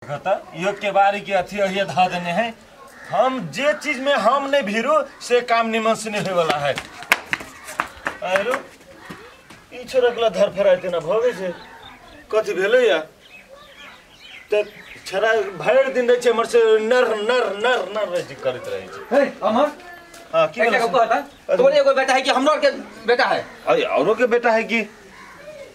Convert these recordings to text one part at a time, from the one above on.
देखत यो केवाड़ी के अथी अहिए धा देने है। हम जे चीज में हम नहीं भीरू से काम निमन से नहीं होए वाला है। आरो ई छोरा धर फराइते ना भगे छे कथी भेलै या त छरा भरि दिन रहै छै हमर से नर नर नर नर रहै छै करैत रहै छै। हे अमर हां की भेलै कहता तोरे एगो बेटा है कि हमरो के बेटा है? अरे औरो के बेटा है कि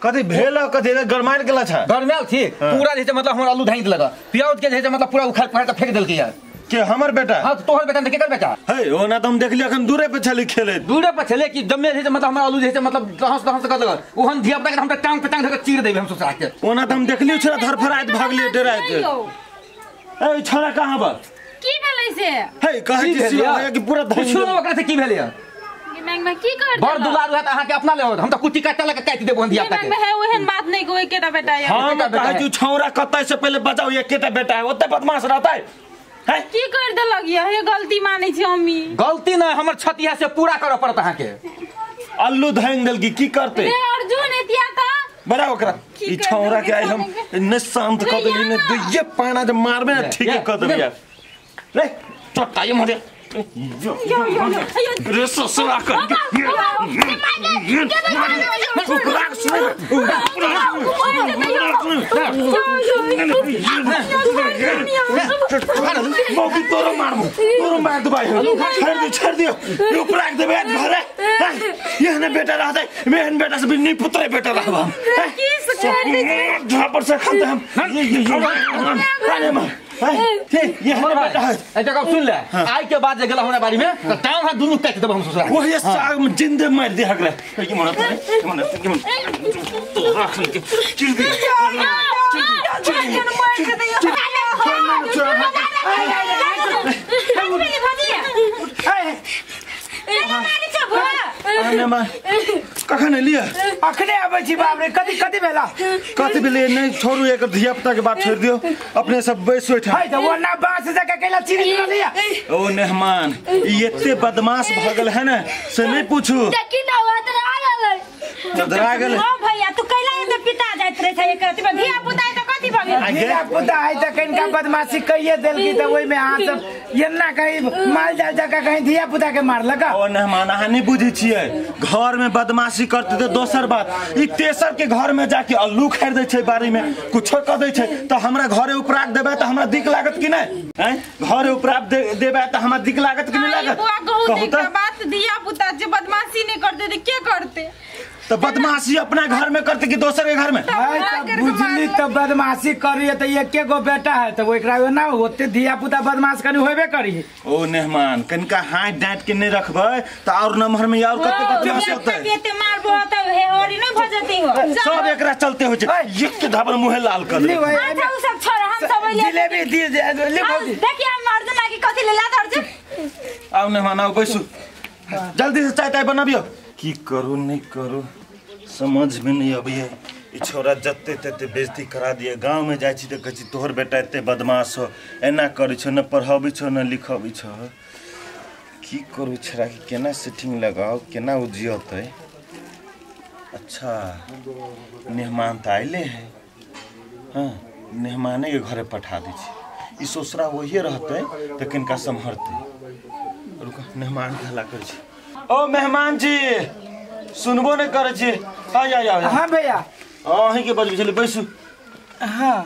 कथी भेल कथी गरमायल गेला छ? गरमायल थी पूरा जे मतलब हमर आलू धाई देलक प्याज के जे मतलब पूरा उखाड़ फाड़ के फेंक देलकै यार। के हमर बेटा? हां तोहर बेटा ने केकर बेटा हे? ओना त हम देखली अखन दूरे पे छली खेले दूरे पे छले कि जम्मे जे मतलब हमर आलू जे मतलब दहस दहस कर देलक ओहन धिया पुता के हम त टांग पे टांग धर के चीर देबै हम सोचा के। ओना त हम देखली छरा धरफराइत भागली डराइत। ए छरा कहां बा की भेलै से? हे कहै छी कि पूरा पूछो ओकरा से की भेलै में की कर बड़ दुलार है त अहाँ के अपना ले हो हम त कुट्टी काट लके काट देबो धिया पुता के। में है ओहन बात नहीं कोई केटा बेटा है। हम कहै छी छौरा कतै से पहले बचाओ एकेटा बेटा है ओते बदमाश रहता है। है की कर देलक ये? हे गलती मानै छी मम्मी। गलती न हमर छतिया से पूरा करऽ पड़त अहाँ के। अल्लू धैन देलकी की करते रे अर्जुन एतिया त बड़ा ओकरा ई छौरा के आई हम ने शांत क देली ने दुइये पाना जे मारबे ने ठीक क देबे यार। रे चटाई मरे यो रे ससुरा कर मौकी तोरो मारबो तोरो मार दे भाई छोड़ दियो उपराक देबे घरे एहने बेटा रहतै एहन बेटा से नहीं पुत्रे बेटा रहब हम की झापर से खाते हम ये बेटा है। ए जगह सुन ले आई के बाद जे गेला हमरा बारी में त टांग हाथ दुनु काटि देब हम ससुरा ओहे साग में जिंदे मार दे हकरे की मन मन की मन तो राख के चिर दे कखन एलियै? अखने आबै छी बाप रे। कथी कथी भेला? कथी भेलै नहीं छोड़ू एकर धिया पुता के बात छोड़ दियो अपने सब बैसो एठाम। है त ओना बांस जका कैला चिरी लिया। ओ मेहमान ई एते बदमाश भ गेल है ने से नहीं पूछू। देखी ना धरा गेलै धरा गेलै। हां भैया तू कैला एते पिता जाइत रहे छै एकर धिया पुता त कथी भ गेल? धिया पुता है त कनिका बदमाशी कहिए देलकी त ओइ में अहाँ सब एना कहीं माल जाल जका कहीं धिया पुता के मारलक। ओ मेहमान अहाँ नहीं बुझै छियै घर में बदमाशी करते तो दोसर बात ई तेसर के घर में जाके अल्लू खरीद दै छै बारी में कुछो क दै छै त हमरा घरे उपराग देबै त हमरा दिक लागत कि नहीं? हैं घरे उपराग देबै त हमरा दिक लागत कि नहीं लागत? कहू त बात धिया पुता जे बदमाशी नहीं करते त के करते? त बदमाशी अपना घर में करते कि दोसर के घर में? बुझली त बदमाशी करी त एके गो बेटा है त ओकरा ना ओते धिया पुता बदमाश कनी होबे करी। ओ मेहमान कनिका हाथ डांट के नहीं रखबै त और नमहर में और कते बदमाश होतै। एते मारबो त हे होरी नहीं भ जती हो सब एकरा चलते हो छै एक के धाबर मुंह लाल कर दे। अच्छा उ सब छोड़ हम सब जिलेबी दी ले भौजी। देखिए हम अर्जुन आके कथि ले ला अर्जुन। आउ मेहमान आउ बैसू जल्दी से चाय ताय बनाबियो। की करू नहीं करू समझ में नहीं अबैया। ई छोरा जते तते बेइज्जती करा दिए गांव में जाइ छी त कहै छी तोहर बेटा एते बदमाश हो एना करै छौ न पढ़ाबै छौ न लिखाबै छौ। की करू छोरा के केना सेटिंग लगाओ केना उ जियतै। अच्छा मेहमान त आइले है हाँ मेहमाने के घरे पठा दै छी ई ससुरा वही रहतै त कनिका सम्हरतै। रुक मेहमान के हल्ला करै छी। ओ मेहमान जी सुनबो नहीं करे छी। आ आ आ हां भैया अहीं के बजबै छली बैसू। हां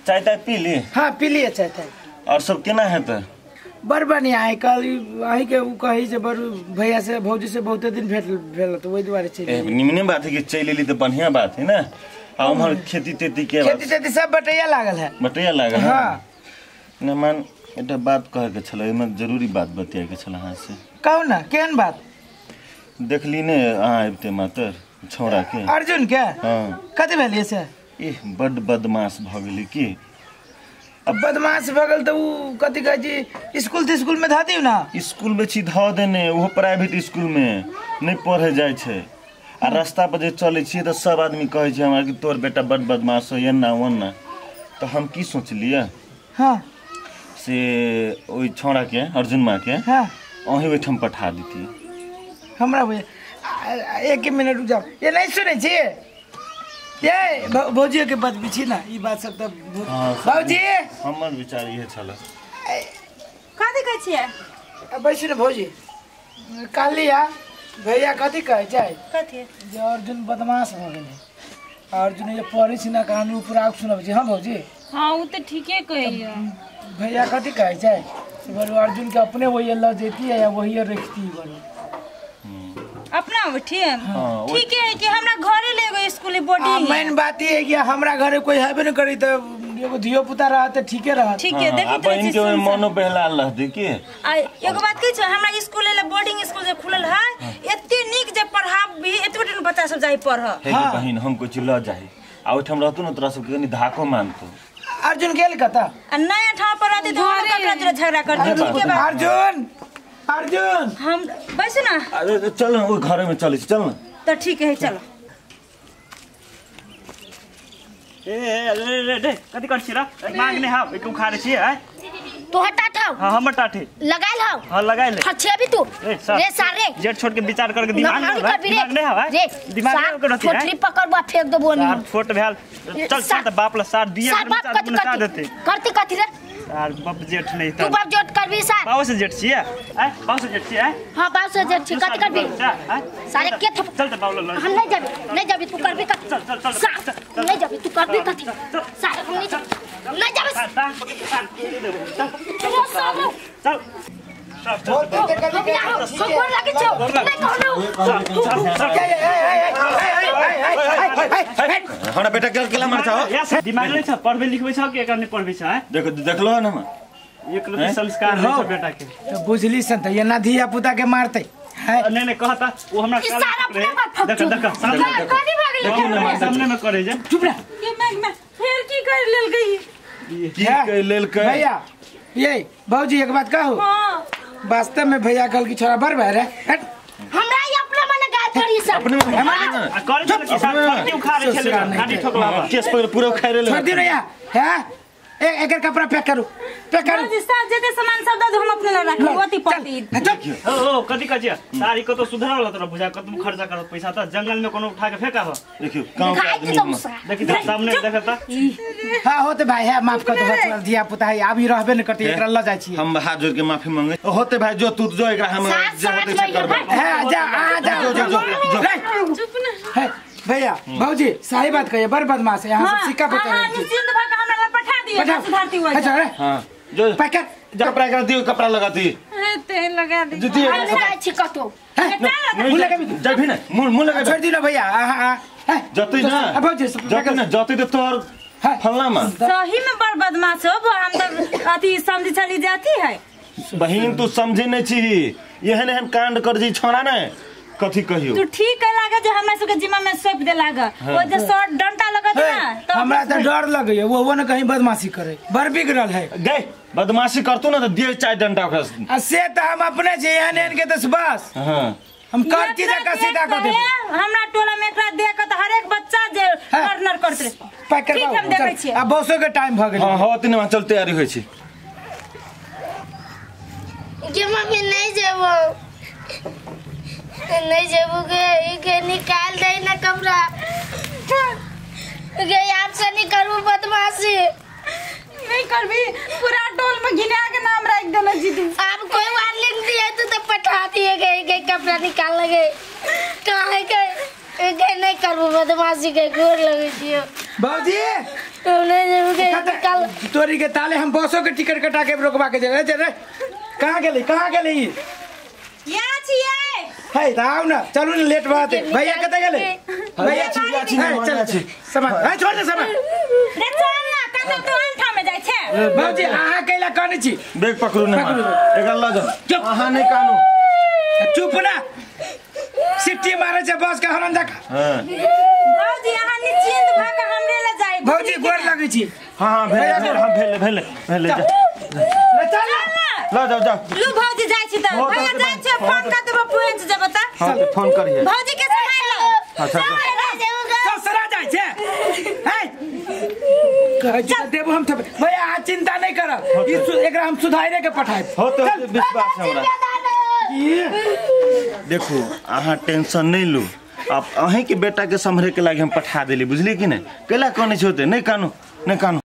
चाय ताय पी ली? हां पी लिए चाय ताय। और सब केना हेतै? बड़ बढ़िया है। कल अहीं के उ कही जे बड़ भैया से भौजी से बहुते दिन भेट भेल त ओइ दुआरे चलि। निमने बात है कि चलि एली त बढ़िया बात है ना। आ उम्हर खेती तेती के खेती तेती सब बटैया लागल है। बटैया लागल है। हां मेहमान एकटा बात कहे के छलै एमे जरूरी बात बतियाए के छल अहाँ से। कहू ना केहन बात? देखली ने अहाँ आबिते मातर छौरा के अर्जुन के? हाँ कथी भेलिए से? एह बड बदमाश भ गेलै की। अब बदमाश भ गेल त उ कथी कहै छी स्कूल तिस्कूल में ध दियौ ना। स्कूल में छी ध देने ओहो प्राइवेट स्कूल में नहीं पढ़े जाइ छै। आ रास्ता पर जे चलै छियै त सब आदमी कहै छै हमरा कि तोर बेटा बड बदमाश हो एना ओना। त हम की सोचलियै हाँ से ओइ छौरा के अर्जुन माँ के हाँ अहीं ओहिठाम पठा देती। हमरा भैया एक मिनट रुक जाओ ये नहीं सुनै छी। ये भौजी के बात बिछि ना ई बात सब त भौजी हमर विचार इहे छल। कथि कहै छियै? बैसु ने भौजी। कहलिया भैया कथि कहै छै? कथि? जे अर्जुन बदमाश भ गेलै। अर्जुन जे पढ़ै छै ना कहानी ऊपर सुनबै छै। हां भौजी। हां उ त ठीके कहैया। भैया कथि कहै छै? बोलो अर्जुन के अपने वही ल जेती है या वही रखती बोलो अपना उठिए। ठीक है कि हमरा घरे ले एगो स्कूल बोर्डिंग। मेन बात ई है कि हमरा घरे कोई हैबे न करी त एगो धियो पुता रहत ठीके रहत। ठीक है देखित रहे छी बहिन के मनो बहलाल रहती की। आ एगो बात कहै छ हमरा स्कूल ले बोर्डिंग स्कूल जे खुलल है एते नीक जे पढ़ाब भी एतबे दिन बच्चा सब जाई पढ़। हे बहिन हम कुछ ल जाई आ ओठम रहतु न तोरा सब के कनी धाको मानतु। अर्जुन गेल कता? आ नया ठाव पर रहती त हम ककरा जोरे झगड़ा करती। ठीक है बा अर्जुन अर्जुन हम बैसु ना। अरे चल ना ओ घरे में चलै चल ना त ठीक है चलो। ए ए रे रे कथि कर छी र मांगने हाव एक उखाड़े छी है तो हटा ठाव। हां हमर टाठे लगाइल हाव। हां लगाइल अच्छे अभी तू रे सारे जेठ छोट के विचार करके दिमाग नहीं दिमाग नहीं हवा दिमाग नहीं करती है छोटरी पकड़बा फेंक देबो नी सार छोट भेल चल चल त बाप ल सार दिए सार देते करती कथि रे सार बाप जेठ नहीं तू बाप जेठ करबी सार बाप से जेठ छी ए बाप से जेठ छी ए हां बाप से जेठ छी कथि करबी सारे के थप चल त बाप ल हम नहीं जाबी नहीं जाबी तू करबी कथि चल चल चल नहीं जाबी तू करबी कथि सारे हम नहीं जाबी नहीं जाबी चल चल हमरा बेटा के केला मार छौ दिमाग नहीं छ पढ़बे लिखबे छ कि एकर नहीं पढ़बे छ देखो देखलो न हम एक रति संस्कार नहीं छ बेटा के तो बुझली सन त एना धिया पुता के मारते है नहीं नहीं कहता वो हमरा देख देख सामने सामने में करे जे चुप रह के मैं फेर की कर लेल गई की कर लेल के भैया ये भौजी एक बात कहू। हां वास्तव में भैया कल की छोरा बड़ भय रे हमरा ई अपने मने गाल पड़ी सब अपने मने आ करे छल कि साथ क्यों खा रे छले गाड़ी ठोकला केस पर पूरा खा रे छोड़ दियो या हैं ए एकर कपड़ा पैक करू पैक करू जी साहब जते सामान सब दे हम अपने ल राखब ओती पति ओ ओ कथि कथि सारी कतो सुधरावला तोरा बुझा कतो खर्चा करत पैसा त जंगल में कोनो उठा के फेंका हो देखियो गांव के आदमी देखि सामने देखता हां होते भाई है माफ कर दो धिया पुता है अभी रहबे न करते एकरा ल जाय छी हम हाथ जोड़ के माफी मांगे होते भाई जो तू जो एकरा हम जे होते से करबे है जा आ जा जो जो जो चुप ना है भैया भौजी सही बात कहिए बड़ बदमाश है यहां सब सिक्का पता है निश्चिंत भ के हमरा पठा दिए सुधारती हुआ अच्छा अरे हां जो पैकेट कपड़ा कर दियो कपड़ा लगा दी ते लगा दी जूती हम जाय छी कतो मुंह लगा जा भी ना मुंह मुंह लगा छोड़ दियो भैया हां जतई ना भौजी जतई ना जतई त तोर फलना में सही में बड़ बदमाश हो हम त अथि समझ चली जाती है बहिन तू समझे नहीं छी एहन एहन कांड कर जी छोड़ा ने कथि कहियो तू ठीक है लागे जे हमरा सबके जिम्मा में सौंप दे लागे ओ जे शॉर्ट डंडा लगत ना तो हमरा त डर लगैया वो न कहीं बदमाशी करे बड़ बिगड़ल है गए बदमाशी करतू ना तो दिए चाय डंडा ओकरा आ से त हम अपने जे एहन एहन के त बस हां हम करती जा का सीधा कर देब हमरा टोला में एकरा देख के त हर एक बच्चा जे कर्नर करत रे पैक ठीक हम देखै छियै आ बसो के टाइम भ गेल हां हां तीन चल तैयारी होय छी गे मम्मी नहीं जेबो नहीं जेबू गे के निकाल दे ना कपड़ा गे आप से नहीं करू बदमाशी नहीं करबी पूरा टोल में घिना के नाम रख देना जीतू आप कोई वार्निंग दिए तो तो पठा दिए गए के कपड़ा निकाल लगे काहे के गे नहीं करू बदमाशी के गोर लगे छियो बाबूजी नहीं जेबू गे निकाल तोरी के ताले हम बसो के टिकट कटा के रोकवा के जे रे कहां गेली या छियै है त आउ न चलू न लेट बात है भैया कतऽ गेलै भैया छी चल सामान है छोड़ दे सामान रे चल ना कतऽ तू अंठा में जाइ छै बाबूजी अहाँ कैला कहने छी बैग पकड़ू न एकरा ल जाओ अहाँ नहीं कानू चुप ना सिट्टी मारे छै बस के हरन जका हां बाबूजी अहाँ निश्चिंत भ के हमरे ल जाय भौजी गोर लगै छी हां हां भेले हां भेले भेले भेले जा रे चल ल जाओ जाओ लू भौजी जाइ छी त भैया जाइ छी फोन कर देबो पहुंच जेबो त हां फोन करिए भौजी के समय ल अच्छा ससुरा जाइ छै है कहै छी देबो हम त भैया अहाँ चिंता नहीं करब ई एकरा हम सुधारे के पठाएब हो त विश्वास हमरा देखो अहाँ टेंशन नहीं लू अब अहीं के बेटा के सम्हरे के लागे हम पठा देली, बुझली कि नहीं? कैला कानै छै ओते? नहीं कानू, नहीं कानू।